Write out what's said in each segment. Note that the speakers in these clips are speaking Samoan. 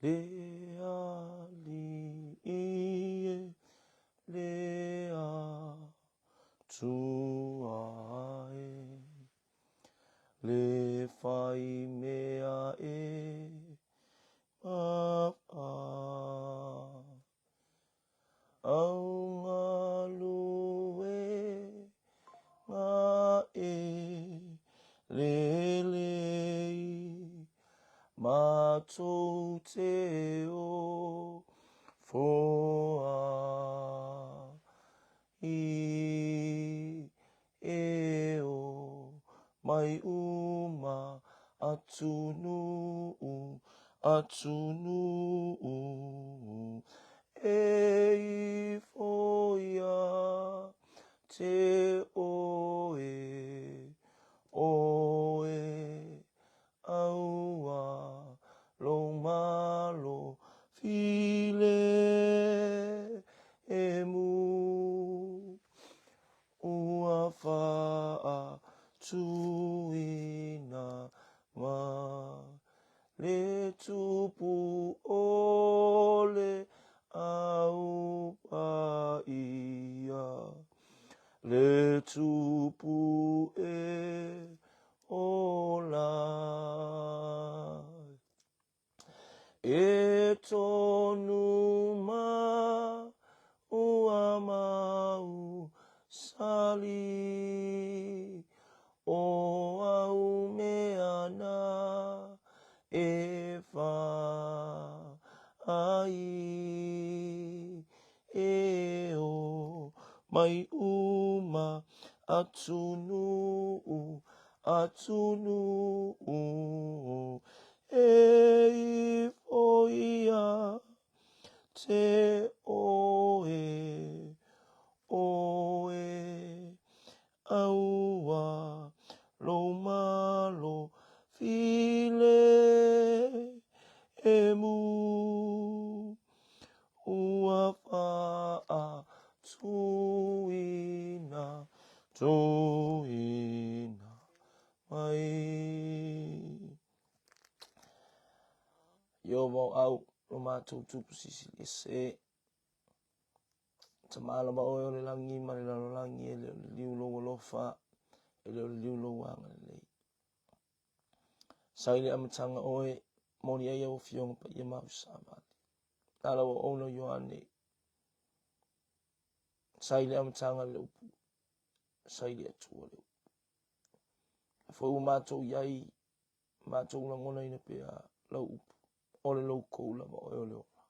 Le Alii e, le Atua e, le whai mea e ma Au galue nga e lelei matou te o foa i e o mai uma atunuu, atunuu e ifo ia te oe, oe aua lou malo filemu. Ua faatuina ma le tupu o le au paia, le tupu e ola ai. E tonu ma ua mau sali o au mea na e wha ai e o mai uma atunuu atunuu e ifo ia te oe, oe aua lou malo filemu ua faatuina tuina mai. Ieova o au, lo matou tupu sisili ese. Tama lava oe o le lagi ma le lalolagi e le o liliu lou alofa, e le o liliu lou agalelei. Sa i le amataga oe, moni ai au afioga paia ma au savali. Na lau auauna o Ioane, sa i le amataga le upu, sa i le Atua le upu. A foi ua matou i ai, matou lagonaina pea lau upu, o le loukou lava oe o le ola.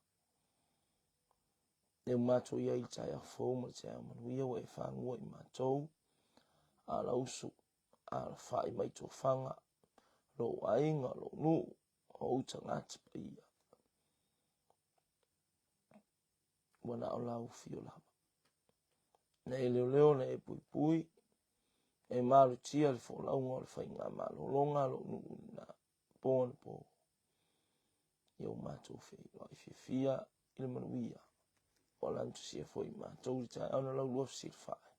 Lea ua matou i ai i le taeao fou ma le taeao manuia ua e fagua i matou, ala usu, ala fai mai tofaga, lou aiga, lou nuu, ou tagata paia. Ua na o lau fio lava. Na e leoleo, na e puipui, na e malutia le folauga o le faiga malologa a lou nuu i lena po anapo. Ia ua matou feiloai fiafia i le manuia. Ua lanitusia foi i matou i le taeao na laulua fesilafai.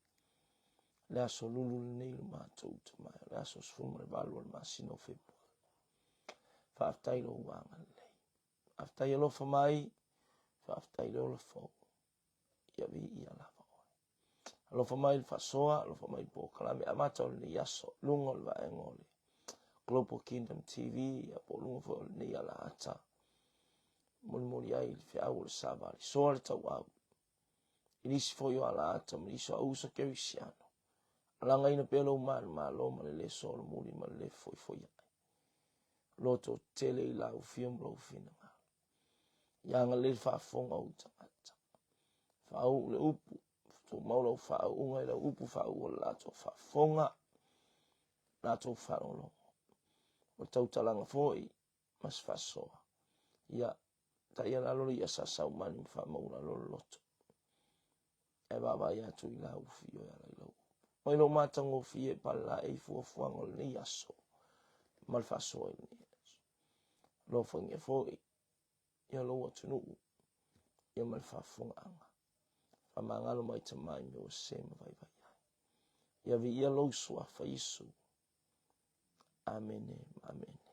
Le aso lulu lenei le matou tamae, o le aso 18 o le masina o Fepuari. Faafetai lou agalelei. Faafetai alofa mai, faafetai le ola fou. Ia viia lava oe. Alofa mai le faasoa, alofa mai le polokalame amata o lenei aso, luga o le vaega o le Global Kingdom TV, ia po o luga foi o lenei alaata. Molimoli ai le feau o le savali, soa le tauau. I nisi foi o alaata ma nisi o auuso kerisiano. Alagaina pea lou manumalo ma le le solomuli ma le le foifoiai. Loto tele i lau fio ma lou finagalo. Ia agalelei le faafofoga o ou tagata. Faauu le upu, tumau lau faauuga i lau upu faauu o le latou faafofoga, latou faalogologo. O le tautalaga foi ma se faasoa. Ia, taia lalo le ia sa saumani ma faamaulalo le loto. Ae vaavaai atu i lau fio e ala i lau upu. Mai lou matagofie e palalae i fuafuaga o lenei aso ma le faasoa i lenei aso. Alofagia foi ia lou atunuu ia ma le faafofogaaga. Faamagalo mai Tama i mea ua sese ma vaivai ai. Ia viia lou suafa Iesu. Amene ma amene.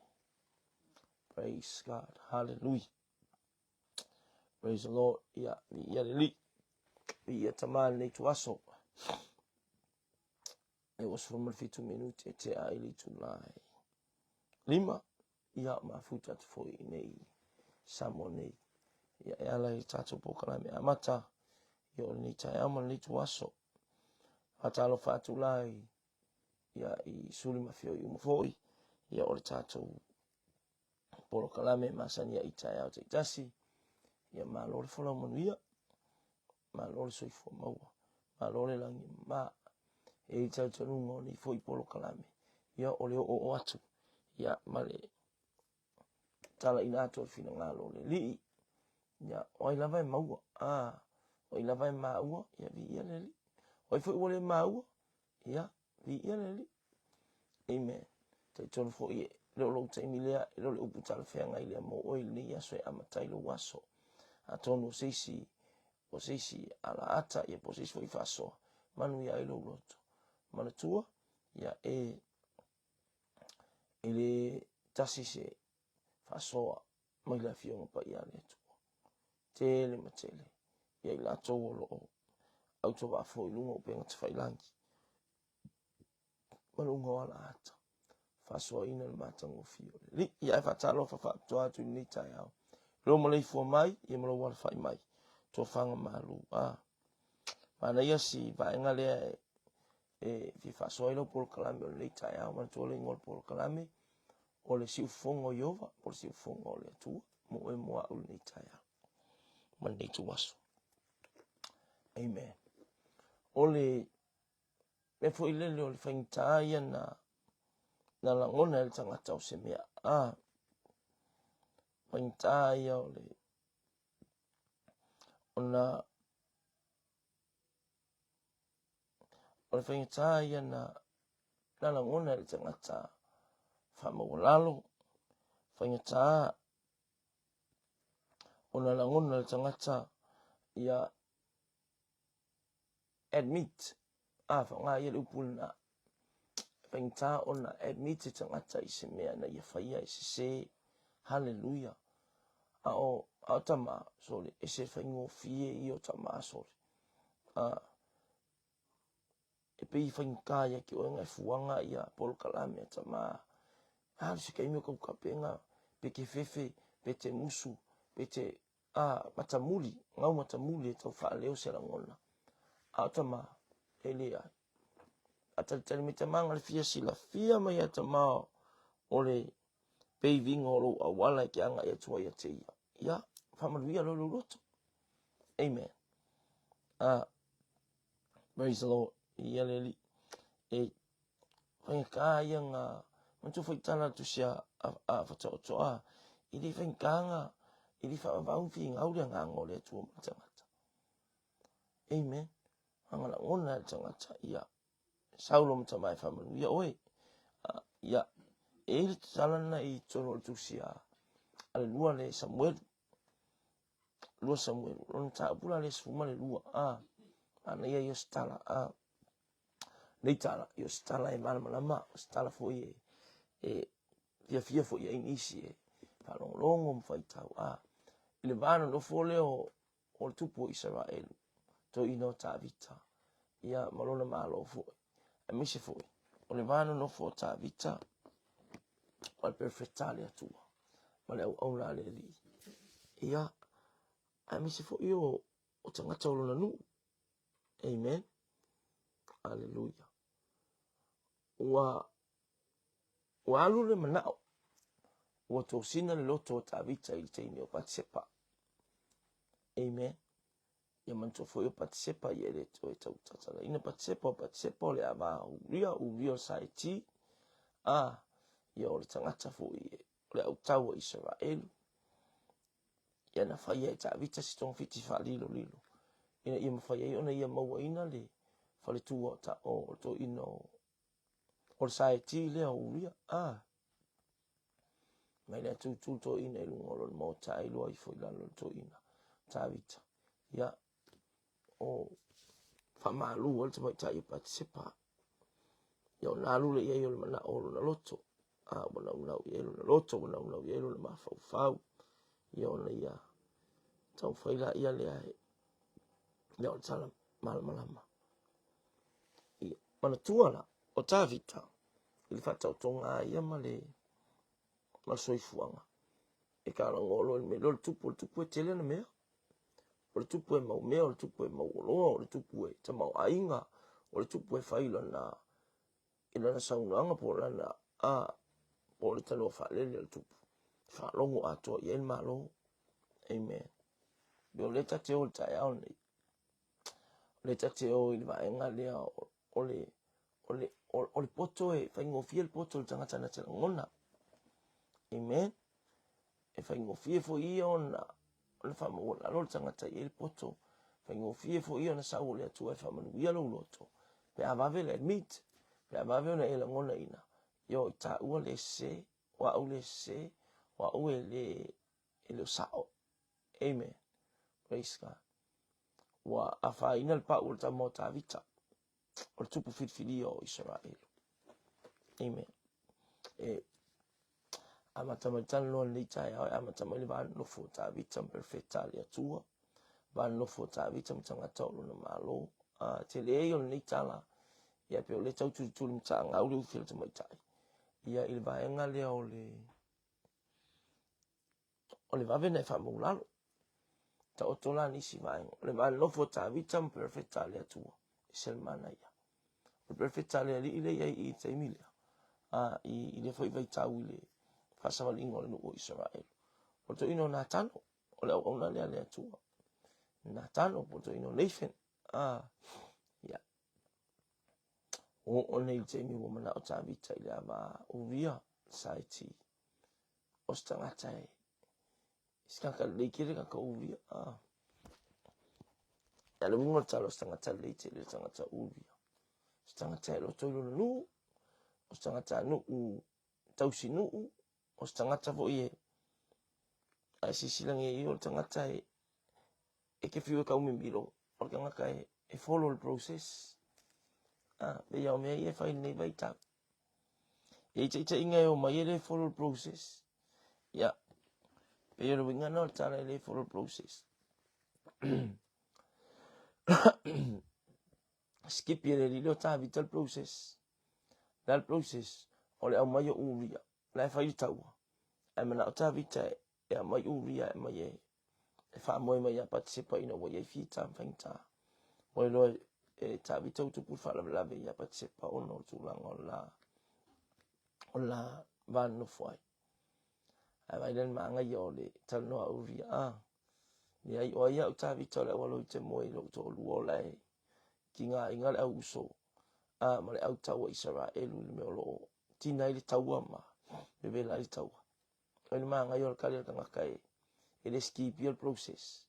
Praise God. Hallelujah. Praise the Lord. Ia, viia le Alii. Viia Tama i lenei ituaso. E 27 minute e tea ai le itula e 5. Ia, mafuta atu foi i nei Samoa nei. Ia, e ala i le tatou polokalame amata ia o lenei taeao ma lenei ituaso. Faatalofa atu la i ia i suli ma fioi uma foi ia o le tatou polokalame e masani ai i taeao taitasi. Ia malo le folau manuia, malo le soifua maua, malo le lagi e mama. E i ai le talitonuga o nei foi polokalame, ia o le oooo atu ia ma le talaina atu o le finagalo o le Alii. Ia, o ai lava e maua, a, o ai lava e maua, ia viia le Alii. O ai foi ua le maua, ia, viia le Alii. Amen. Talitonu foi e le o lou taimi lea, e le o le upu talafeagai lea mo oe i lenei aso e amata ai lou aso. Atonu o se isi, o se isi alaata, ia po o se isi foi faasoa, manuia ai lou loto. Manatua, ia e, e le tasi se faasoa mai le Afioga Paia a le Atua. Tele ma tele ia i latou o lo o autovaa foi i luga o upega tafailagi ma luga o alaata faasoaina le matagofie o le Alii. Ia ae faatalofa faapitoa atu i lenei taeao. Lou maleifua mai, ia ma lou alafai mai. Tofaga malu. Ah. Manaia si vaega lea e, e fia faasoa ai lau polokalame o lenei taeao. Manatua le igoa o le polokalame, o le siufofoga o Ieova, po o le siufofoga o le Atua, mo oe mo au i lenei taeao ma lenei ituaso. Amen. O le mea foi lele o le faigata ia na, na lagona e le tagata o se mea. A, faigata ia o le, ona o le faigata ia na, na lagona e le tagata faamaualalo, faigata ona lagona le tagata ia admit, a faaaoga ia le upu lena, faigata ona admit se tagata i se mea na ia faia e sese. Haleluia. A o, a o tama, sole, e se faigofie ia o tama, sole. A, e pei e faigata ia te oe na e fuaga ia polokalame a tama. A se taimi o kaukapega, pe te fefe, pe te musu, pe te a, matamuli, gau matamuli e tau faaleo se lagona. A o tama, e leai. A talitali mai tama na le fia silafia mai ia tama o le paving o lou auala e te agai atu ai ia te ia. Ia, faamanuia loa lou loto. Amen. A, praise the Lord. Ia le Alii. E faigata ia na manatua faitala atu se a, a, a Fataotoa, e le faigata na, e le faavavau ni finau le agaga o le Atua ma le tagata. Amen. A na lagona e le tagata, ia, Saulo ma tama e faamanuia oe. Ia, e i ai le tatala lena i totonu o le tusi a, a le lua le Samuelu. Lua Samuelu, lona mataupu la le 12, a, manaia ia o se tala, a, nei tala, ia o se tala e malamalama, o se tala foi e, e fiafia foi i ai nisi e faalogologo ma faitau, a, i le va nonofo lea o, o le tupu o Isaraelu, toeaina o Tavita, ia ma lona malo foi. Aemaise foi, o le va nonofo o Tavita ma le perofeta a le Atua, ma le auauna a le Alii. Ia, aemaise foi o, o tagata o lona nuu. Amen. Aleluia. Ua, ua alu le manao, ua tosina le loto o Tavita i le teine o Patisepa. Amen. Ia manatua foi o Patisepa ia e le toe tau tatalaina Patisepa, o Patisepa o le ava o Uria, Uria o Saeti, a, ia o le tagata foi o le autau o Isaraelu. Ia na faia e Tavita se togafiti faalilolilo, ina ia mafai ai ona ia mauaina le faletua o, ta, o, o toeaina o, o le Saeti lea o Uria. A, mai lea tūtū toeaina i luga o lona maota ae iloa ifo i lalo le toeaina Tavita. Ia, o faamalu ai le tamaitai o Patisepa. Ia ona alu lea i ai o le manao o lona loto. A ua naunau i ai lona loto, ua naunau i ai lona mafaufau. Ia ona ia. Taumafai laia lea e ia o le tala malamalama. Ia, manatua la, o Tavita, i le faataotoga a ia ma le, ma le soifuaga, e kalagoa loa i le mea lea o le tupu, o le tupu e tele ana mea. O le tupu e mau mea, o le tupu e mau oloa, o le tupu e tamaoaiga, o le tupu e fai lana, i lana saunoaga po o lana, a, po o le tanoa faalele a le tupu. Faalogo atoa i ai le Malo. Amen. Pei o lea ta te o i le taeao lenei. O lea ta te o i le vaega lea o le, o le, o le poto e faigofie le poto i le tagata na te lagona. Amen. E faigofie foi ia ona ona faamaualalo le tagata i ai le poto. Faigofie foi ia ona sau o le Atua e faamanuia lou loto. Pe a vave le admit, pe a vave ona e lagonaina, ioe, i taua le sese, o au le sese, o au e le, e le o sao. Amen. Praise God. Ua afaina le pau o le tama o Tavita, o le tupu filifilia o Isaraelu. Amen. E amata mai talanoa lenei taeao, e amata mai le va nonofo o Tavita ma perofeta a le Atua, va nonofo o Tavita ma tagata o lona Malo. A, tele ia o lenei tala, ia pei o lea tau tulituli mataagau le ufi a le tamaitai. Ia i le vaega lea o le o le vave na e faamaulalo. Taoto la nisi vaega. O le va nonofo o Tavita ma perofeta a le Atua. E se le manaia. O le perofeta a le Alii lea i ai i le taimi lea. A, i, i lea foi vaitau i le faasavaliga o le nuu o Isaraelu. O le toeaina o Natano, o le auauna lea a le Atua. Natano, po o le toeaina o Nathan. A, ia. Oo nei i le taimi ua manao Tavita i le ava Uria Saiti. O se tagata e se tagata lelei tele tagata Uria. Ah. Ia le uiga o le tala o se tagata lelei tele le tagata Uria. Se tagata e loto i lona nuu, o se tagata nuu tausi nuu, o se tagata foi e a e silasila nei o le tagata e e te fiu e taumimilo, o le tagata e, e follow le process. Ah, pei lava o mea ia e fai i lenei vaitau. E i ai taitaiga e omai e le follow le process. Ia, pei o le uiga lena o le tala e le follow le process. Skip e le alii lea o Tavita le process. Le a le process? O le aumai o Uria, la e fai le taua. Ae manao Tavita e e aumai Uria e aumai e e faamoe mai ia Patisepa ina ua i ai fita ma faigata. Ua iloa e Tavita ua tupu le faalavelave ia Patisepa ona o le tulaga o le la o le la va nonofo ai. Ae vaai lea i le manaia o le talanoa a Uria, a, leai, o ai au Tavita o le au alo i te moe i lou toalua o la e tigaina le au uso a ma le au taua Isaraelu i le mea o lo o tina ai le taua ma vevela ai le taua. O le manaia o le kali a le tagata e, e le skipia le process.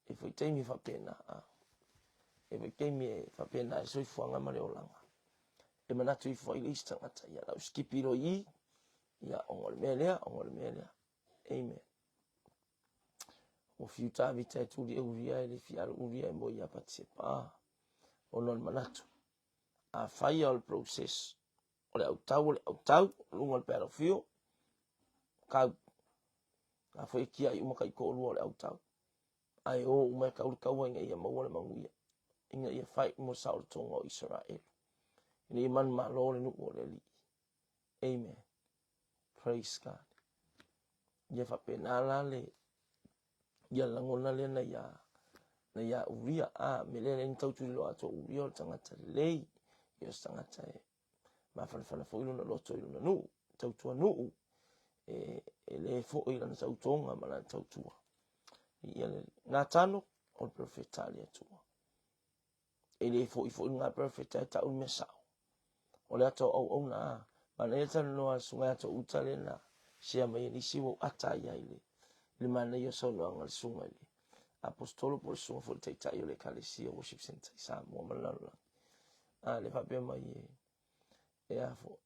E foi taimi e faapena, a. E foi taimi e faapena e soifuaga ma le olaga. E manatu ifo ai le isi tagata, ia lau skipi loa i i, ia ona o le mea lea, ona o le mea lea. Amen. Ua fiu Tavita e tuli e Uria e le fia alu Uria e moe ia Patisepa, ona o le manatu. Afai o le process O le autau o le autau, o luga o le battlefield, kau. A foi e tiai uma kai toalua o le autau. Ae o uma e kau le taua ina ia maua le manuia, ina ia fight mo le saolotoga o Isaraelu, ina ia manumalo le nuu o le Alii. Amen. Praise God. Ia faapena la le ia lagona lea na ia na ia Uria a me lea ni tau tuliloa atu o Uria o le tagata lelei ia o se tagata e mafanafana foi lona loto i lona nuu, tautua nuu, e, e le foi lana tautoga ma lana tautua. Ia le Natano, o le perofeta a le Atua. E le foi foi ngā perofeta e tau le mea sao. O le ata o auauna a, manaia talanoa a le susuga ia To'uta lea na share mai e nisi ua ou ata ai i le, i le manaia o saunoaga a le susuga i le Aposetolo po o le susuga foi i le Taitai o le Ekalesia Worship Centre i Samoa ma le lalolagi. A, le faapea mai e, e a foi,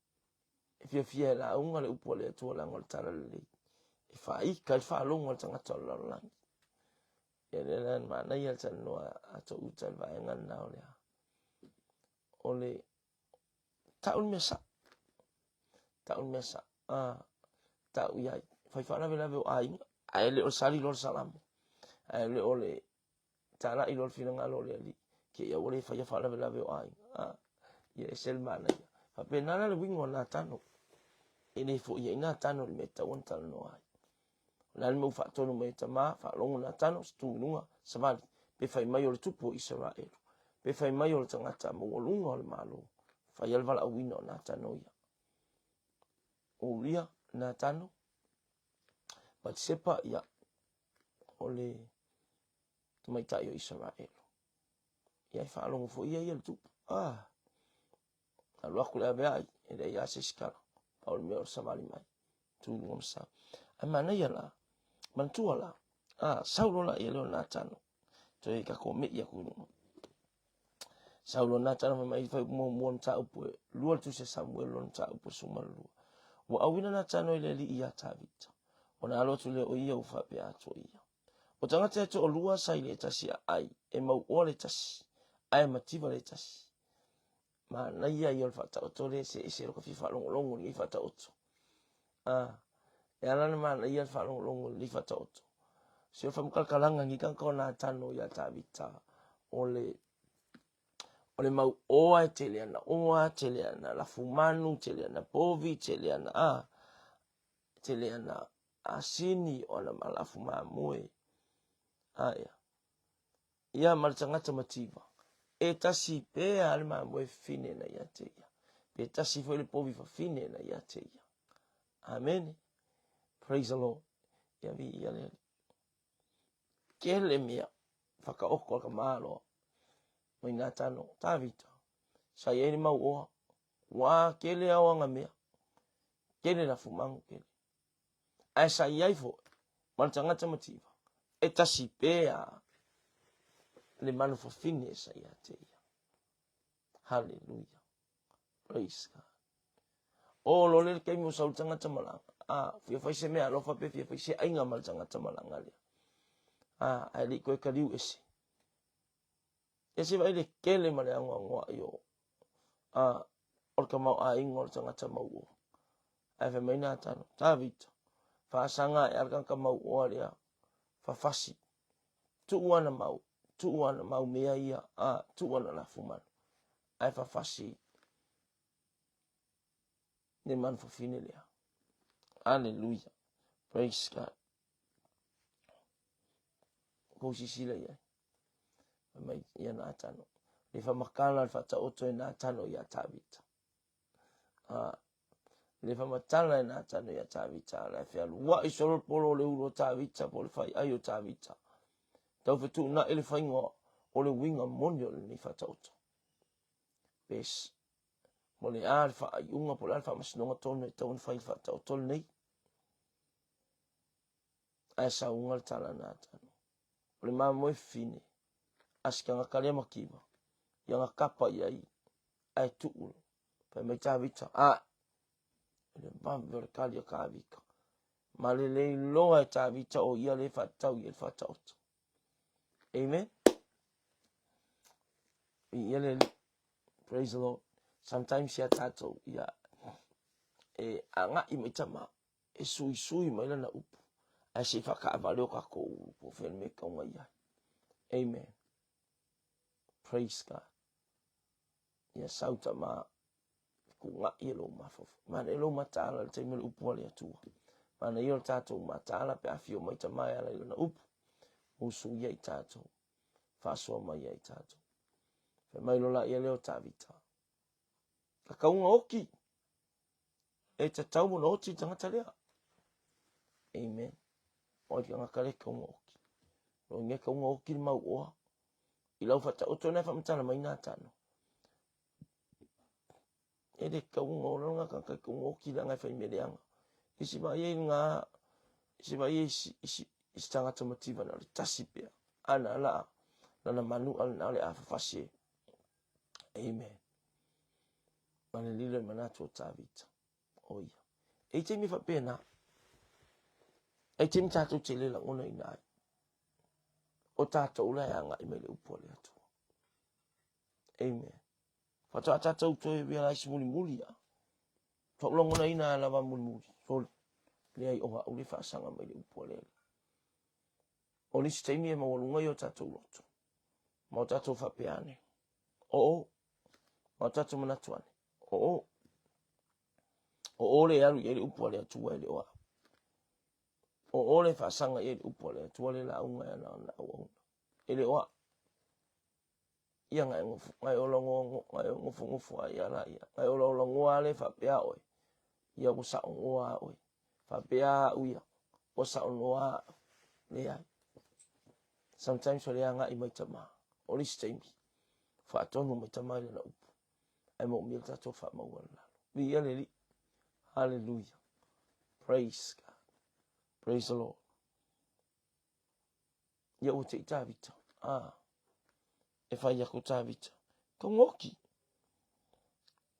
e fiafia e lauga le upu a le Atua leaga o le tala lelei. E faaika i le faalogo a le tagata o le lalolagi. Ia lea la manaia le talanoa a To'uta i le vaega lena o le a. O le tau le mea sao. Tau le mea sao. A, tau i ai. Fai faalavelave o aiga, ae le o le sali loa le salamo. Ae le o le talai loa le finagalo o le Alii, te i a ua le faia faalavelave o aiga. A, ia ese le manaia. Faapena la le uiga o Natano. E le foi ai Natano i le mea e tatau ona talanoa ai. O le a le mea ua faatonu mai e tama, faalogo Natano, tu i luga, savali, pe fai mai o le tupu o Isaraelu, pe fai mai o le tagata maualuga o le Malo, faia le valaauina o Natano ia. O Uria, Natano, Patisepa, ia, o le tamaitai o Isaraelu. Ia e faalogo foi ia ia le tupu. Ah, alu atu le aveai, e leai lava se isi tala. Pau le mea o le savali mai. Tu i luga ma sau. Ae manaia la, manatua la, ah, sau loa la ia lea o Natano. Toe tatou mei atu i luga. Sau loa Natano fai mai, fai muamua le mataupu e lua le tusi a Samuele lona mataupu e 12. Ua auina Natano i le alii ia Tavita. Ona alo atu lea o ia ua faapea atu o ia. O tagata e toalua sa i le tasi aai, e mauoa le tasi, ae mativa le tasi. Manaia ia o le faataoto lea se ese lou fia faalogologo i lenei faataoto. Ah, e ala ona manaia le faalogologo i lenei faataoto. Se o le faamatalakalaga nei tagata o Natano ia Tavita, o le o le mau oa e tele ana oa, tele ana lafumanu, tele ana povi, tele ana a, tele ana asini, o ana malafu mamoe. Aia. Ia ma le tagata mativa, e tasi pea le mamoe fafine na ia te ia. Pe tasi foi le povi fafine na ia te ia. Amene. Praise the Lord. Ia vi ia le Ali. Kele mea whakaoko a ka māloa mai nā tano. Tāvita. Sa i ai le mau oa. Wā kele ao anga mea. Kele la fumangu kele. Ae sa i ai foi ma le tagata mativa, e tasi pea le manu fafine sa ia te ia. Hallelujah. Praise God. O lo le taimi o sau le tagata malaga. A, fia fai se mea alofa pe fia fai se aiga ma le tagata malaga lea. A, ae le i toe kaliu ese. Ia se vaai le kele ma le anoanoai o a, o le tamaoaiga o le tagata mauoa. Ae fai mai Natano, Tavita, faasaga ae a le tagata mauoa lea, fafasi, tuu ana mau, tuu ana mau mea ia, a, tuu ana lafumanu, ae fafasi le manu fafine lea. Aleluia. Praise God. Kou sisila i ai. Fai mai ia Natano. Le whamakala le whataoto e Natano i a Tavita. A, le whamatala e Natano i a Tavita. La e whialuai solo polo le ulu o Tavita po le whai ai o Tavita. Tau whetu na ele whainga o le winga moni o le nei whataoto. Pes, mo le a le whaaiunga po le a le whaamasinoga tonu e tau na whai le whataoto le nei. Ae sauga le tala Natano. O le mamoe fine, a si tagata lea mativa, ia na kapa i ai, ae tuu lo. Fai mai Tavita, a, e le vave o le kali a Tavita. Ma le leiloa e Tavita o ia le whaatau i le whaataoto. Amen. Ia le Praise the Lord. Sometimes ia tātou, ia, e angai mai tama, e suisui mai lana upu, ae se i whakaawale o kākou ulu po whea me kaunga i ai. Amen. Praise God. Ia sau tama, ku ngai e lou mafafa. Mana e lou mataala le taimi o le upu a le Atua. Mana ia o le tātou mataala pe a whio mai tama e ala i lana upu. Musu ia i tātou. Whaasoa mai ia i tātou. Whai mai lola ia leo Tavita. Ka kaunga oki. E tatau mona oti i tangata lea. Amen. O ai tangata le kaunga oki. O nge kaunga oki le mau oa. I lau whataoto nei whamatala mai nā tano. E le kaunga o lalo ngā kanaka kaunga oki la ngai whai meleanga. Isi mai e ngā, isi mai e isi, isi, isi tangata mativa na le tasi pea. Ana la, lana manu ala na le awhawhasi e. Amen. Ma le lilo i manatu o Tavita. O ia. E i taimi whapena, e taimi tātou te le langona i nai. O tātou la e anga i mai le upu a le Atua. Amen. Whatoa tātou toe realize muli muli a. Wha langona i nā lava muli muli. Sorry. Leai o hau le whaasanga mai le upu a le Ali. O nisi taimi e maualuga i o tatou loto, ma o tatou faapea ane, oo, ma o tatou manatu ane, oo, o o le alu i ai le upu a le Atua e le o au. O o le faasaga i ai le upu a le Atua le lauga e ana ona auauna, e le o au. Ia na e nofo, na e ola goa, na e nofonofo ai a laia, na e olaola goa a lea faapea oe, ia ua sao noa a oe. Faapea au ia, ua sao noa au. Leai. Sometimes o le agai mai tama, o le isi taimi, faatonu mai tama i lana upu, ae moomia le tatou faamaualalo. Viia le Alii. Hallelujah. Praise God. Praise the Lord. Ia ua te i Tāvita. Ah, e whai aku Tāvita. Ka ngoki.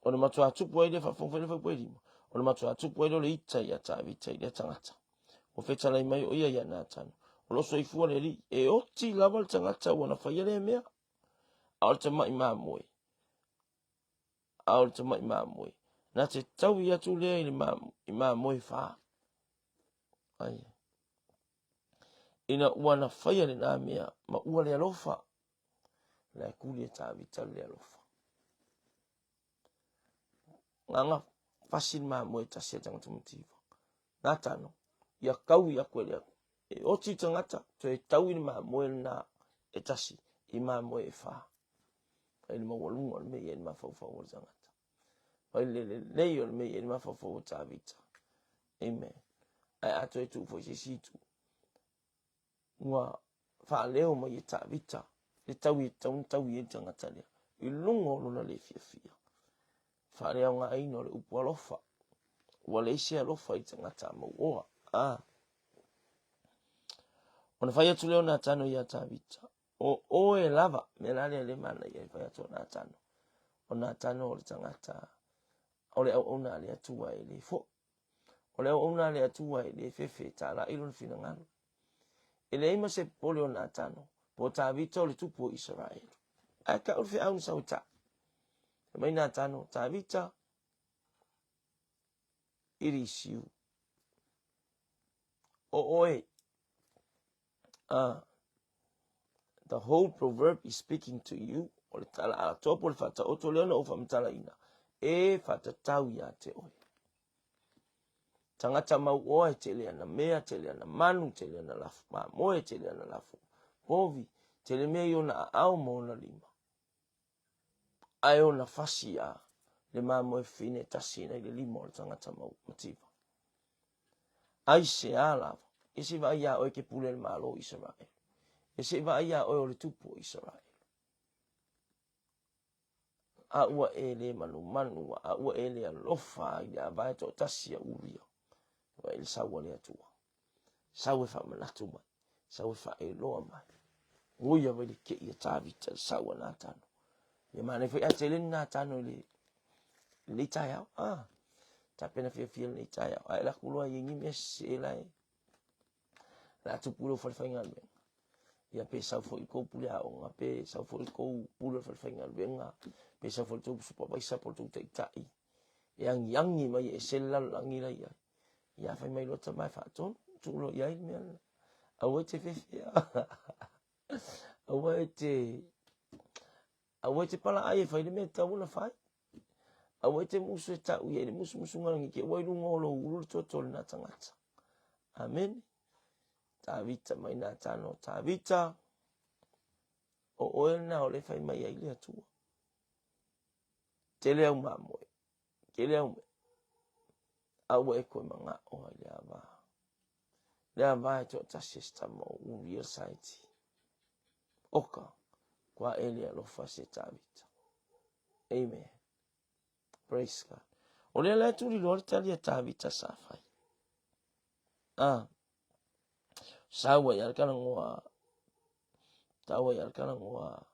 O le matua tupu ai le whaafonga whai whai lima. O le matua tupu ai le ita i a Tāvita i lea tangata. Ua fetalai mai o ia ia Nātano. O lo soifua le alii, e oti lava le tagata ua na faia lea mea. A o le tamai mamoe, a o le tamai mamoe, na te taui atu lea i le i mamoe whā. Ai. Ina ua na faia lenā mea, ma ua le alofa, la e kuli e Tāvita le alofa. Nganga fasi le mamoe tasi a tangata mativa. Natano, ia kaui aku e le aku. E oti tangata, toe taui le mamoe lena e tasi, i mamoe e whā. Ai le maualuga o le mea i ai le mafaufau o le tagata. Mai le lelei o le mea i ai le mafaufau o Tavita. Amen. Ae a toe tuu foi se isi itu, ua faaleo mai e Tavita le taui e tatau ona taui ai le tagata lea i luga o lona le fiafia. Faaleaogaina o le upu alofa. Ua leai se alofa i le tagata mauoa. Ah. Ona fai atu lea o Natano iā Tavita, O oe lava, mea la lea le manaia e fai atu o Natano. O Natano o le tagata, o le auauna a le Atua e le fo'i. O le auauna a le Atua e le fefe e tāla'i lona finagalo. E leai ma se popole o Natano, po o Tavita o le tupu o Isaraelu. Ae tau le feau na sau e tau. Fai mai Natano, Tavita, it is you. O oe, the whole proverb is speaking to you. O le tala atoa po o le faataoto lea na ou faamatalaina, e faatatau ia te oe. Tagata mauoa e tele ana mea, tele ana manu, tele ana lafo mamoe, tele ana lafo povi, tele mea i ona aao ma ona lima. Ae ona fasi a le mamoe fine e tasi nei le lima o le tagata mau mativa. Aisea lava, ia se i vaai iā oe ke pule le Malo o Isaraelu. Ia se i vaai iā oe o le tupu o Isaraelu. A ua e le manumanu, a ua e le alofa i le avae toatasi a Uria. Vaai le sau a le Atua. Sau e faamanatu mai, sau e faailoa mai. Ui a vai le kei a Tāvita, le sau a Nātano. Ia manaia foi a tele ni Nātano i le lenei taeao. Ah, tapena fiafia lenei taeao. Ae la ku loa i ni mea sese la e. La tupu lou fale faigaluega. Ia pe sau foi i kou pule aoga, pe sau foi i kou pule o le fale faigaluega, pe sau foi i tou supervisor po o le tou taitai. E agiagi mai e ese le lalolagi la i ai. Ia fai mai loa tama e faatonu, tuu loa i ai le mea lena. Aua e te fefe. Aua e te aua e te palaai e fai le mea e tatau ona fai. Aua e te musu e tau i ai le musumusuga lagi ke ua i luga o lou ulu le toto o lena tagata. Amene. Tavita mai Natano, Tavita, o oe lena o le fai mai ai le Atua. Tele au mamoe, tele au mea. A ua e koe mana'o ai le ava. Le ava e toatasi e se tama o Uria Saiti. Oka, kua e le alofa se Tavita. Amen. Praise God. O lea la e tuliloa le tali a Tavita sa fai. Ah, saua ia le kalagoa, taua ia le kalagoa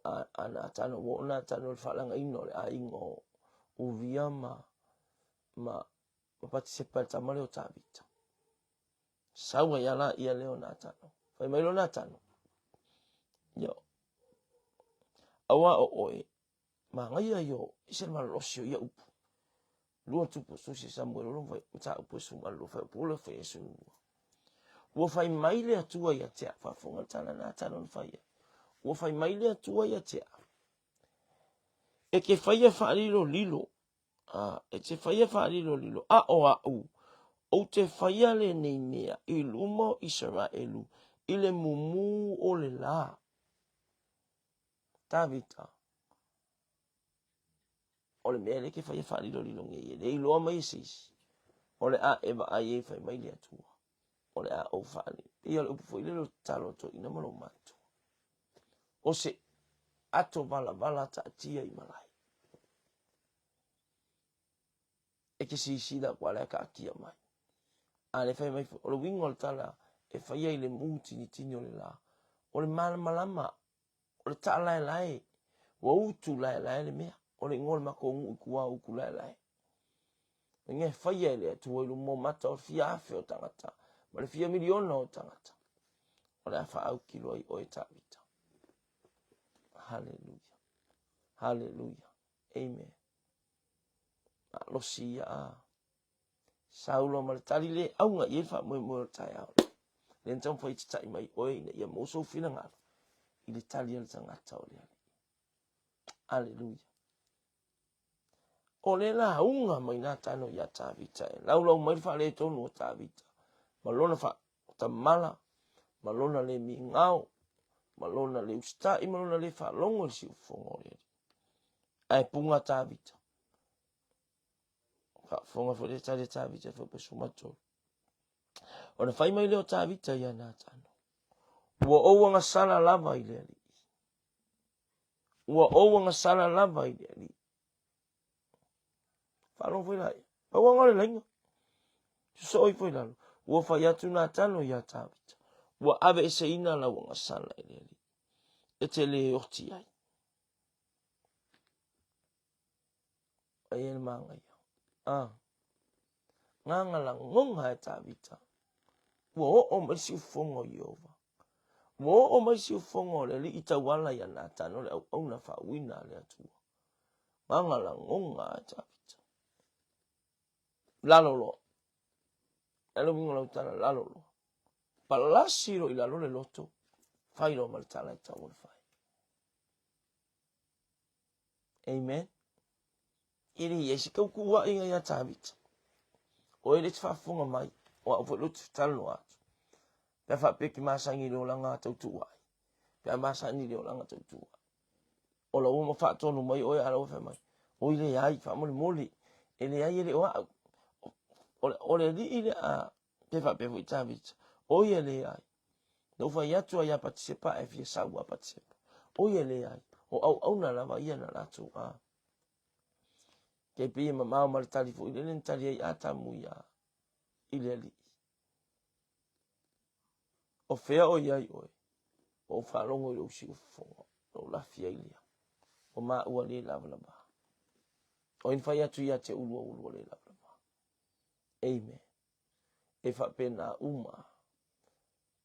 a, a Natano, ua o Natano le faalagaina o le aiga o Uria ma, ma, ma Patisepa le tama lea o Tavita. Saua ia la ia lea o Natano. Fai mai lo Natano. Ia, aua o oe, Manaia ia o ese le malolosi o ia upu. Lua tupu o susi Samuele o fai mataupu e suma lua fai upu o fai e sulu. Ua fai mai le Atua ia te au, faafofoga le tala na tala ona fai ai. Ua fai mai le Atua ia te au, e te faia faalilolilo, a, e te faia faalilolilo, a o au, ou te faia lenei mea i luma o Isaraelu i le mumu o le lā. Tavita, o le mea lea e te faia faalilolilo nei, e le iloa mai e se isi, o le a e vaai ai fai mai le Atua, o le a ou faali. Ia o le upu foi lele o le tatalo a toeaina ma lou matua. O se ato valavala taatia i malae. E te sisila aku a la e taatia mai. A le fai mai foi, o le uiga o le tala e faia i le mu tinitini o le la, o le malamalama o le taalaelae, ua utu laelae le mea. O le igoa o le matou nuu i tua o Utulaelae. O mea e faia e le Atua i luma o mata o le fia afe o tagata ma le fia miliona o tagata. O le a faautilo ai oe Tavita. Haleluia. Haleluia. Amen. Malosi ia a. Saulo ma le tali le auga i ai le faamoemoe o le taeao. Lea na taumafai e tata'i mai oe ina ia maua sou finagalo i le tali a le tagata o le Alii. Aleluia. O le lauga mai Natano iā Tavita e laulau mai le faaletonu o Tavita ma lona faatamala ma lona le migao ma lona le usitai ma lona le faalogo i le siufofoga o le Alii. Ae puga Tavita. Faafofoga foi le tali a Tavita i Fuaiupu 13. Ona fai mai lea o Tavita ia Natano, Ua ou agasala lava i le Alii. Ua ou agasala lava i le Alii. Faalogo foi laia. Pau aga o le laina. Sosoo ifo i lalo. Ua fai atu Natano ia Tavita. Ua aveeseina lau agasala i le Alii. E te le oti ai. Ai e le manaia. Ah. Nganga lagoga e Tavita. Ua oo mai le siufofoga o Ieova. Ua oo mai le siufofoga o le Alii tauala ia Natano le auauna faauuina a le Atua. Nganga lagoga e Tavita. Lalo loa. E le uiga o lau tala, lalo loa. Palasi loa i lalo le loto, fai loa ma le tala e tatau ona fai. Amen. E le i ai se tautuuaiga ia Tavita. O e le te faafofoga mai, o au foi lea ou te talanoa atu. Pe a faapea e te masani i le olaga tautuuai. Pe a masani i le olaga tautuuai. O la ua faatonu mai oe a la ua fai mai, oi leai, faamolemole, e leai e le o au. O le alii lea a, pe faapea foi Tavita, oi e leai. Na ou fai atu ai ia Patisepa e fia sau a Patisepa. Oi e leai, o auauna lava ia na latou a. Kei pei e mamao ma le tali foi lele na tali ai Atamu ia i le alii. O fea o i ai oe? Ua ou faalogo i lou siufofoga, na ou lafi ai lea. Ua maua le lavalava. O ai na fai atu ia te ulua ulua le lavalava? Amen. E faapena uma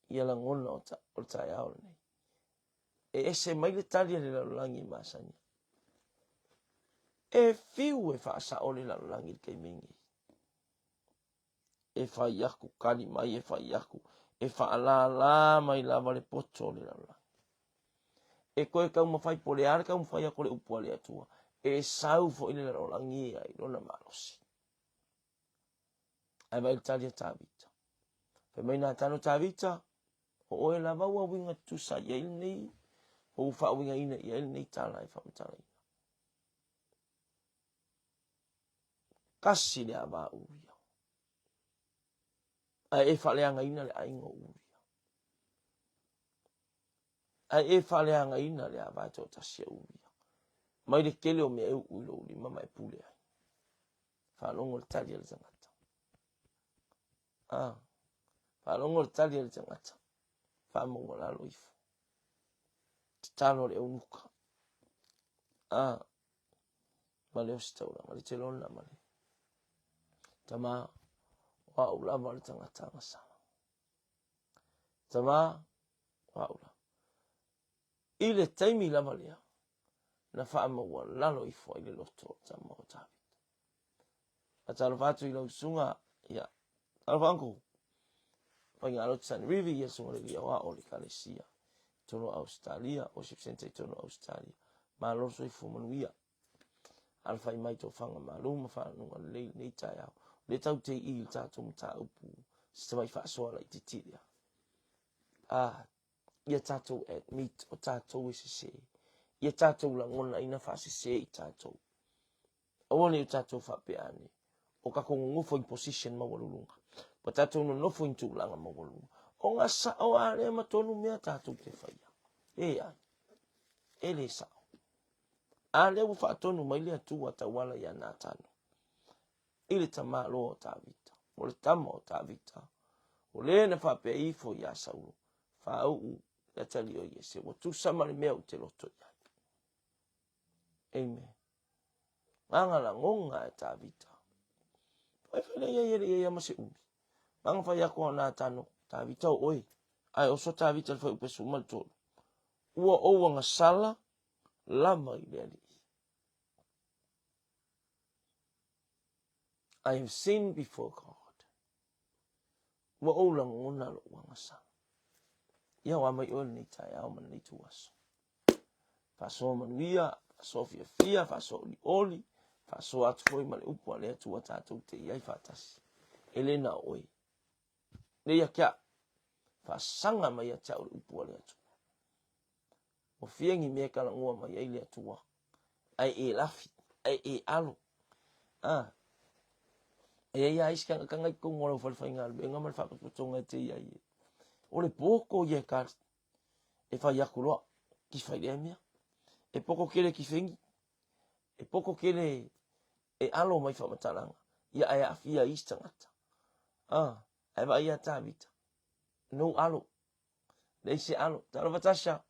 ia lagona o, ta, o le taeao lenei. E ese mai le tali a le lalolagi e masani. E fiu e faasao le lalolagi i le taimi nei. E fai aku, kali mai, e fai aku, e faalālā mai lava le poto o le lalolagi. E toe taumafai po o le a le taumafai atu o le upu a le Atua, e sau foi le lalolagi ia i lona malosi. Ae vaai le tali a Tavita. Fai mai Natano, Tavita, o oe lava ua uiga tutusa i ai lenei, ua faauigaina i ai lenei tala e faamatalaina. Kasi le ava a Uria. Ae e faaleagaina le aiga o Uria. Ae e faaleagaina le ava e toatasi a Uria. Mai le tele o mea e uu i lou lima ma e pule ai. Faalogo le tali a le tagata. Ah, faalogo le tali a le tagata. Faamaualalo ifo. Tatalo a le eunuka. Ah, ma le ositaulaga, le telona ma le tama, o au lava le tagata agasala. Tama, o au lava. I le taimi lava lea, na faamaualalo ifo ai le loto o tama o Tavita. Faatalofa atu i lau susuga, ia, talofa uncle. Faigalotu Sanerivi, ia susuga le alii aoao o le Ekalesia i totonu o Ausetalia, Worship Centre i totonu o Ausetalia. Malo le soifua manuia. Alafai mai tofaga malu ma faaanuga lelei lenei taeao. O lea tatou te i i le tatou mataupu se tamai faasoa laitiiti lea. Ah, ia tatou admit o tatou e sese. Ia tatou lagonaina faasese i tatou. Aua ne i o tatou faapea ane, o tatou nonofo i position maualuluga, ua tatou nonofo i tulaga maualuluga. O ga sao a lea ma tonu mea tatou te faia. Leai, e le sao. A lea ua faatonu mai le Atua tauala ia Natano i le tamaloa o Tavita, o le tama o Tavita, o le na faapea ifo iā Saulo, faauu le atalii o Iese, ua tusa ma le mea ou te loto i ai. Amen. Gaga lagoga e Tavita. Fai fai le ia le ia ma se umi. Gaga fai aku o Natano, Tavita o oe. Ai oso Tavita le fai upe suma le tolu. Ua ou agasala lava i le alii. I have sinned before God. Ua ou lagona lou agasala. Ia o a mai oe lenei taeao ma lenei ituaso. Faasoa manuia, faasoa fiafia, faasoa olioli, faasoa atu foi ma le upu a le Atua tatou te i ai faatasi. E le na o oe. Le ia te au. Faasaga mai ia te au le upu a le Atua. Ua fia ni mea e talanoa mai ai le Atua. Ae e lafi, ae e alo. Ah. E ai a isi tagata i totonu o lau fale faigaluega ma le faapatotoga e te i ai. O le poto ia e tali. E fai atu loa, kifa i lea mea. E poto tele kifegi. E poto tele e alo mai faamatalaga. Ia ae aafia ai isi tagata. Ah, ae vaai ia Tavita. No alo. Leai se alo. Talofa Tasha.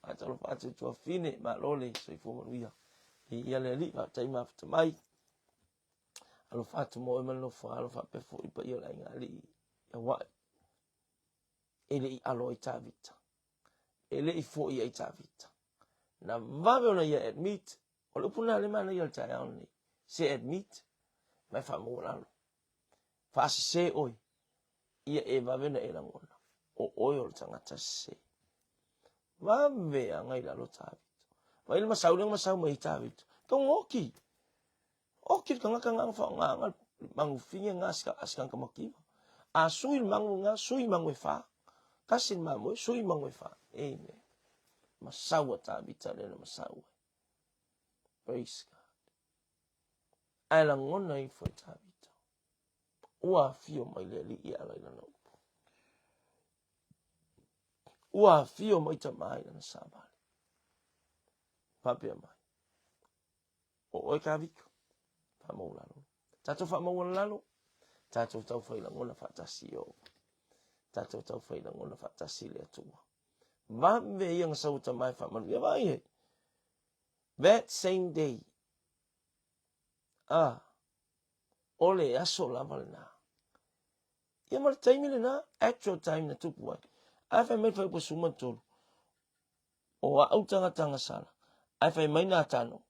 A talofa atu i tuafine. Malo le soifua manuia. Viia le Alii, faafetai mafata mai. Alofa atu mo oe ma le nofo alo faapea foi paia o le aiga alii i Hawaii. E le i alo ai Tavita. E le i foi ai Tavita. Na vave ona ia admit. O le upu lena le manaia o le taeao lenei. Se admit, ma e faamaualalo. Faasese oe, ia e vave ona e lagona, o oe o le tagata sese. Vave aga i lalo Tavita. Vai le masau lea na masau mai ai Tavita. Tau oki. Oki le tagata nga whaonga mangufinge nga asikanga makiwa. A sui le mangu nga, sui mangu e wha. Kasi le mamoe, sui mangu e wha. Amen. Masau a Tavita lea na masau ai. Praise God. Ae lagona ifo e Tavita. Ua afio mai le Alii e ala i lana upu. Ua afio mai tamā i lana savali. Faapea mai. O oe Tavita. Faamaualalo. Tatou faamaualalo. Tatou taufai lagona faatasi i o. Tatou taufai lagona faatasi i le Atua. Vave ia na sau tamā e faamanuia. Vaai ai. That same day. Ah, o le aso lava lena. Ia ma le taimi lena, actual time na tupu ai. Ae fai mai le fuaiupu 13, o au tagata agasala, ae fai mai Natano,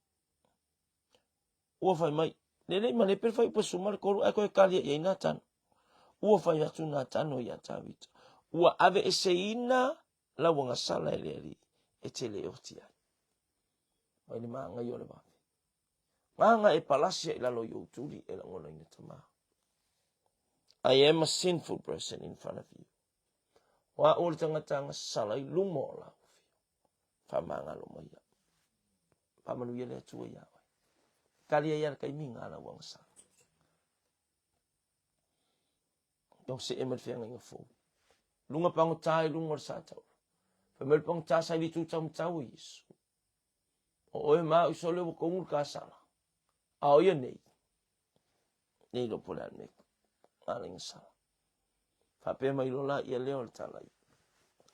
ua fai mai, le le i malepe le fuaiupu 13, ae toe kali i ai Natano. Ua fai atu Natano iā Tavita, ua aveeseina lau agasala e le Alii, e te le oti ai. Mai le māngai o le vave. Gaga e palasi ai lalo i ou tuli e lagonaina tamā. I am a sinful person in front of you. O au o le tagata agasala i luma o lau afio. Faamagalo mai au. Faamanuia le Atua iā oe. Tali ai a le taimi ngā lau agasala. Tau see mai le feagaiga fou. Luga pagota i luga o le sa taula. Fai mai le pagota sa i le itu taumatau o Iesu. O oe ma au sole ua kogu le kasala. A o ia nei, nei lo po le a le mea ala inga sala. Faapea mai loa la ia lea o le tala i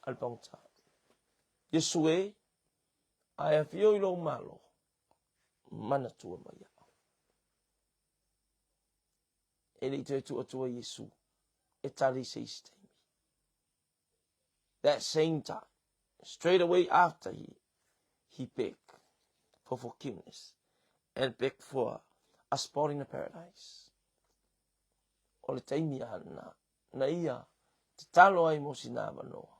a le pagota. Iesu e, a e afio i lou Malo, manatua mai au. E le i toe tuu atua Iesu e tali i se isi taimi. That same time, straight away after he, he begged for forgiveness and begged for a spot in the paradise. O le taimi a na, na ia Tatalo ai mo sina avanoa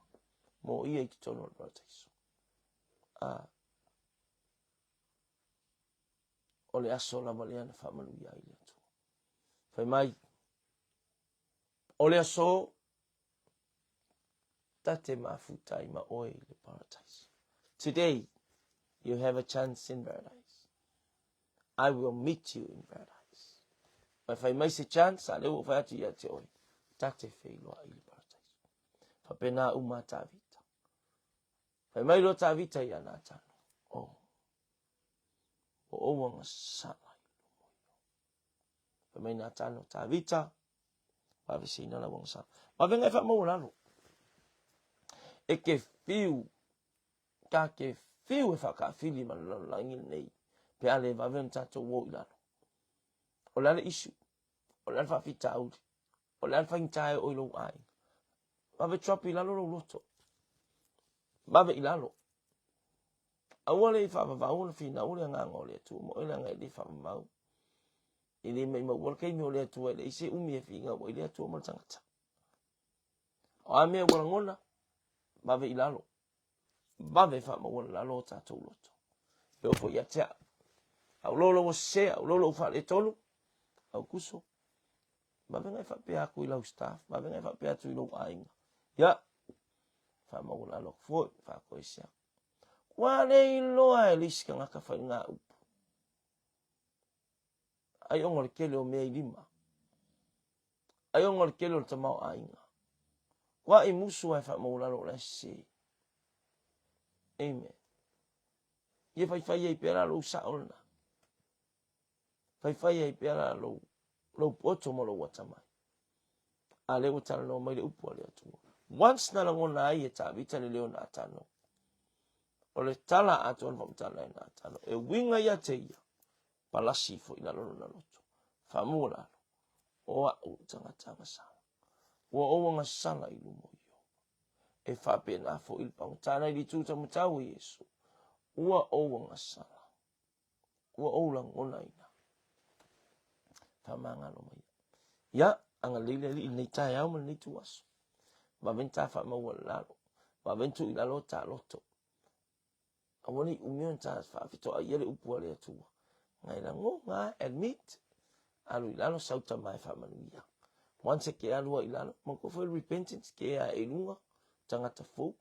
mo ia i totonu o le parataiso. A o le aso lava lea na faamanuia ai le Atua. Fai mai, o le aso ta te mafuta ai ma oe i le paradise. Today, you have a chance in paradise. I will meet you in paradise. Mai fai mai se chance, a lea ua fai atu ia te oe, ta te feiloai i le paradise. Faapena uma a Tavita. Fai mai loa Tavita ia Natano, oh, ua ou agasala i luma o Ieova. Fai mai Natano, Tavita, ua aveseina lau agasala. Vavega e faamaualalo. E ke fiu, ta ke fiu e whakawhili ma le lalolagi lenei, pe a le vave ona tatou o i lalo. O le a le issue, o le a le faafitauli, o le a le faigata e oo i lou aiga. Vave drop i lalo lou loto. Vave i lalo. Aua le i faavavau ona finau le agaga o le Atua ma oe leaga e le faavavau. E le maimaua le taimi o le Atua e leai se umi e finau ai le Atua ma le tagata. O a mea ua lagona, vave i lalo. Vave faamaualalalo o tatou loto. E oo foi ia te au. Au loa ua sese, au loa ua faaletonu, au kuso. Vave ngai faapea atu i lau staff, vave ngai faapea atu i lou aiga. Ia, faamaualalo atu foi, faatoese atu. Ua le iloa e le isi tagata faigaupu. Ai ona o le tele o mea i lima. Ai ona o le tele o le tamaoaiga. Ua i musu ae faamaualalo o la e sese. Amen. Ia faifai ai pea la lou sao lena. Faifai ai pea la lou, lou poto ma lou atamai. A lea ua talanoa mai le upu a le Atua. Once na lagona ai e Tavita le leo Natano, o le tala atoa na faamatala e Natano, e uiga ia te ia, palasi ifo i lalo lona loto. Faamua lalo, o a'u le tagata agasala. Ua ou agasala i luma o Ieova. E faapena foi le pagota na i le itu taumatau o Iesu. Ua ou agasala. Ua ou lagonaina. Faamagalo mai. Ia, agalelei le Alii i lenei taeao ma lenei ituaso. Vave ta faamaualalo. Vave tuu i lalo ta loto. Aua ne i umi ona ta faafetoaia le upu a le Atua. Ngai lagoga, admit, alu i lalo, sau tama e faamanuia. Once e ke alu ai i lalo, manatua foi le repentance, ke ea e i luga, tagata fou,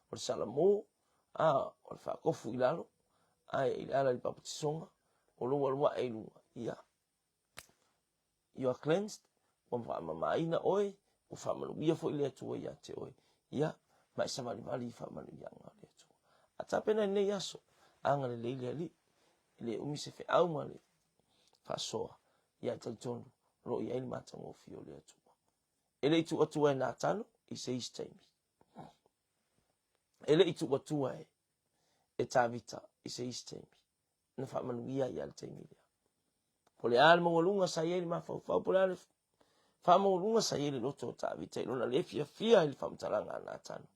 o le salamo, a, o le faatofu i lalo, ae i le ala i le papatisoga, o lou alu ae i luga, ia, you are cleansed, ua faamamaina oe, ua faamanuia foi le Atua ia te oe, ia, ma e savalivali i faamanuiaga o le Atua. A tapena i lenei aso, agalelei le Alii, e le umi se feau ma le faasoa, ia e talitonu, o lo o i ai le matagofie o le Atua. E le i tuu atua e Natano i se isi taimi. E le i tuu atua e, e Tavita i se isi taimi. Na faamanuia ai le taimi lea. Po le a le maualuga sa i ai le mafaufau, po le a le faamaualuga sa i ai le loto o Tavita i lona le fiafia i le faamatalaga a Natano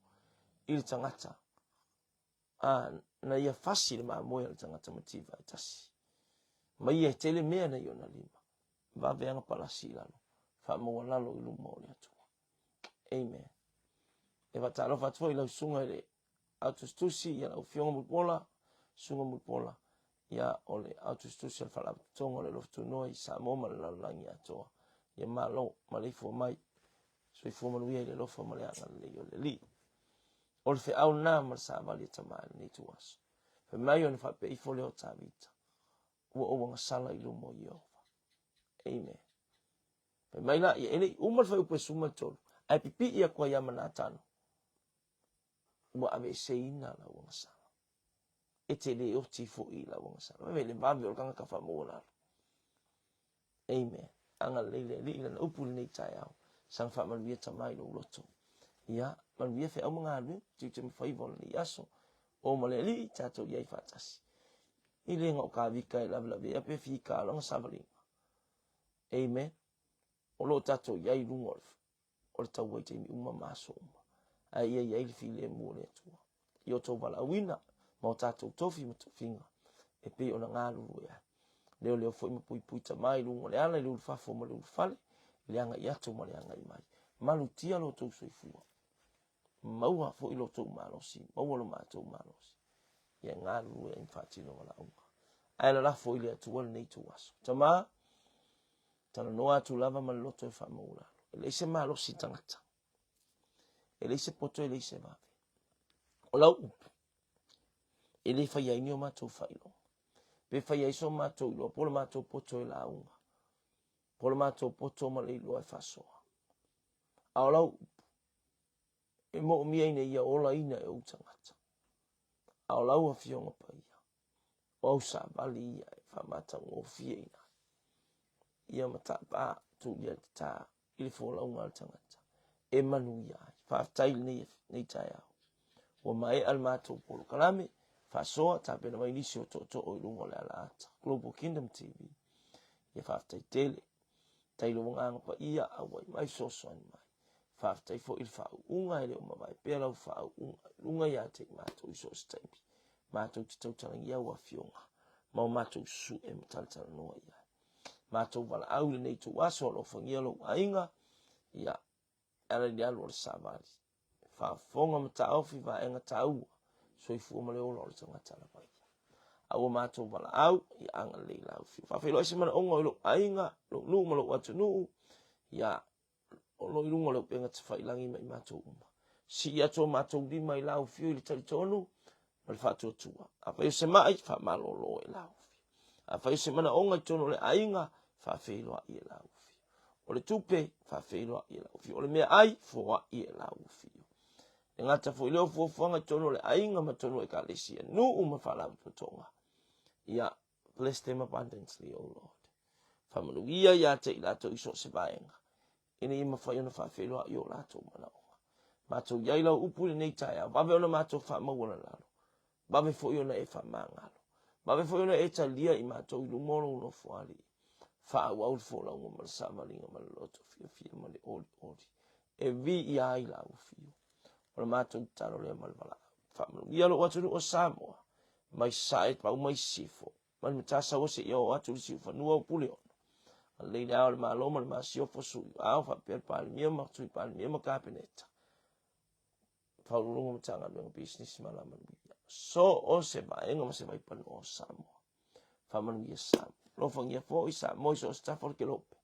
i le tagata a na ia fasi le mamoe a le tagata mativa e tasi. Ma ia e tele mea na i ona lima. Vave aga palasi i lalo, faamaualalo i luma o le Atua. Amen. E faatalofa atu foi i lau susuga i le autusitusi, ia lau Afioga Mulipola, Susuga Mulipola, ia o le autusitusi o le Faalapotopotoga o le Alofa Tunoa i Samoa ma le lalolagi atoa. Ia malo, maleifua mai, soifua manuia i le alofa ma le agalelei o le Alii. O le feau lena ma le savali a Tama i lenei ituaso. Fai mai ona faapea ifo lea o Tavita, ua ou agasala i luma o Ieova. Amen. Fai mai la, ia e le i uma le fuaiupu e 13, ae pipii atu ai ia ma Natano, ua aveeseina lau agasala. E te le oti foi i lau agasala. Fai mai le vave o le tagata faamaualalo. Amen. Agalelei le Alii i lana upu i lenei taeao. Saga faamanuia Tama i lou loto. Ia, manuia feau ma galuega, tiute ma faiva o lenei aso. O ma le Alii, tatou i ai faatasi. I le na o Tavita e lavelavea pe fika lana savaliga. Amen. O lo o tatou i ai i luga o le taua i taimi uma ma aso uma. Ae ia i ai le filemu o le Atua i o outou valaauina ma o tatou tofi ma tofiga e pei ona galulue ai. Leoleo foi ma puipui Tama i luga o le ala i le ulufafo ma le ulufale, i le agai atu ma le agai mai. Malutia lo outou soifua. Maua foi lo outou malosi, maua lo matou malosi. Ia galulue ai ma faatino valaauga. Ae lalafo i le Atua lenei ituaso. Tama, talanoa atu lava ma le loto e faamaualalo. E leai se malosi tagata. E leai se poto, e leai se vave. O lau upu, e le faia ai ni o matou faailoga. Pe faia ai so matou iloa, po o le matou poto e lauga, po o le matou poto ma le iloa e faasoa. A o lau upu, e moomia ina ia olaina e ou tagata. A o lau Afioga Paia, o au savali ia e faamatagofieina ai. Ia matavā tulia le tatā i le folauga a le tagata e manuia ai. Faafetai i lenei, lenei taeao. Ua maea le matou polokalame, faasoa tapena mai nisi o tootoo i luga o le alaata Global Kingdom TV. Ia faafetai tele. Tai lou agaga paia, auai mai fesoasoani mai. Faafetai foi i le faauuga, e le o mavae pea lau faauuga i luga ia te i matou i so o se taimi. Matou te tautalagia au afioga ma o matou sue ma talatalanoa i ai. Matou valaau i lenei ituaso, alofagia lou aiga, ia, e ala i le alu o le savali. Faafofoga ma taofi vaega taua, soifua ma le ola o le tagata lava ia. A ua matou valaau, ia agalelei lau afioga. Faafeiloai se manaoga i lou aiga, lou nuu ma lou atunuu, ia o lo o i luga o le upega tafailagi ma i matou uma. Sii atu o matou lima i lau afio i le talitonu ma le faatuatua. Afai o se mai, faamalolo e lau afio. Afai o se manaoga i totonu o le aiga, faafeiloai e lau afio. O le tupe, faafeiloai e lau afio. O le meaai, foai e lau afio. E gata foi lea o fuafuaga i totonu o le aiga ma totonu o ekalesia, nuu ma faalapotopotoga. Ia, bless them abundantly, O Lord. Faamanuia ia te i latou i so o se vaega, ina ia mafai ona faafeiloai o latou manaoga. Matou i ai lau upu i lenei taeao, vave ona matou faamaualalalo, vave foi ona e faamagalo, vave foi ona e talia i matou i luma o lou nofoalii. Faaauau le folauga ma le savaliga ma le loto fiafia ma le olioli e viia ai lau afio. O le matou tatalo lea ma le valaau. Faamanuia lou atunuu o Samoa, mai sae pau mai sisifo, mai le Matasa seia oo atu i le Siufanua o Puleono. Agalelei le Ao o le Malo ma le Masiofo, Sui Ao, faapea le Palemia ma Sui Palemia ma Kapeneta, Faauluuluga o Matagaluega Pisinisi ma Alamanuia, so o se vaega ma se vaipanoa o Samoa. Faamanuia Samoa. Alofagia foi Samoa i so o se tafa o le kelope.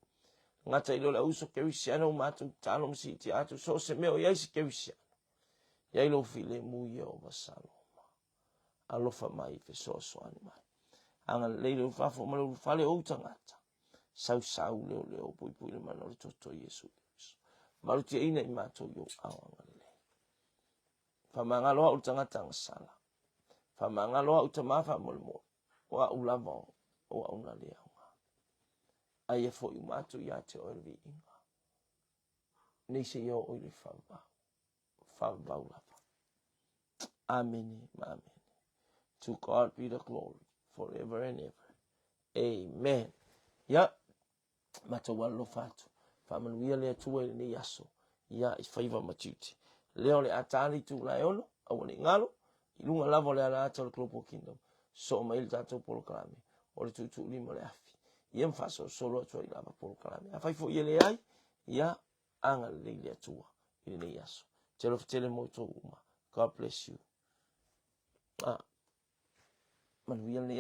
Gata i lea o le auuso kerisiano ua matou tatalo ma siitia atu so o se mea o i ai se kerisiano. I ai lou filemu Ieova Saloma. Alofa mai fesoasoani mai. Agalelei le ulufafo ma le ulufale o ou tagata. Sausau leoleo puipui le mana o le toto Iesu Keriso. Malutiaina i matou i ou ao agalelei. Faamagalo au le tagata agasala. Faamagalo au tama faamolemole. O au lava o au na le aoga. Aia foi uma atu ia te oe le viiga. Nei seia oo i le faavavau. Faavavau lava. Amene ma amene. To God be the glory forever and ever. Amen. Ia, matou alolofa atu. Faamanuia le Atua i lenei aso, ia, i faiva ma tiute. Lea o le a ta le itula e 6, aua ne i galo, i luga lava o le alaata o le Global Kingdom, soo mai le tatou polokalame o le tuutuulima o le afi. Ia ma faasolosolo atu ai lava polokalame. Afai foi e leai, ia, agalelei le Atua i lenei aso. Te alofa tele mo outou uma. God bless you. Ah, manuia lenei aso.